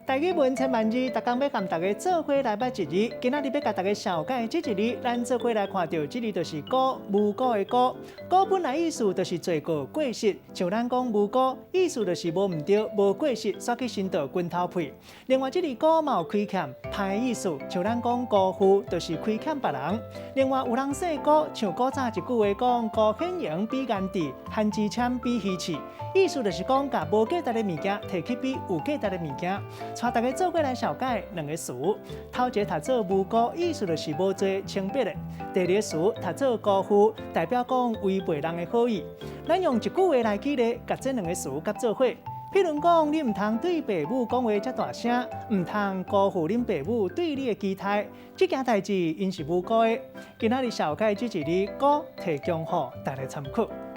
台語文千萬字，逐工欲共大家做伙來捌一字。今仔日欲共大家紹介這一字，咱做伙來看著，這字就是辜，無辜的辜。辜本來意思就是罪過過失，像咱講無辜，意思就是無毋著、無過失，煞去生著拳頭屁。另外，這字辜嘛有虧欠、歹意思，像咱講辜負，就是虧欠別人。另外，有人姓辜，像古早一句話講：辜顯榮比顏智，番薯籤比魚翅。意思就是講，共無價值的物件提去比有價值的物件。帶大家做伙來紹介兩個詞，頭一个讀做無辜，意思就是無罪清白的；第二個詞讀做辜負，代表講違背人的好意。咱用一句話來舉例，共這兩個詞結做伙。譬如講，你毋通對爸母講話遮大聲，毋通辜負恁爸母對你的期待。這件代誌𪜶是無辜的。今仔日紹介這一字辜，提供予大家參考。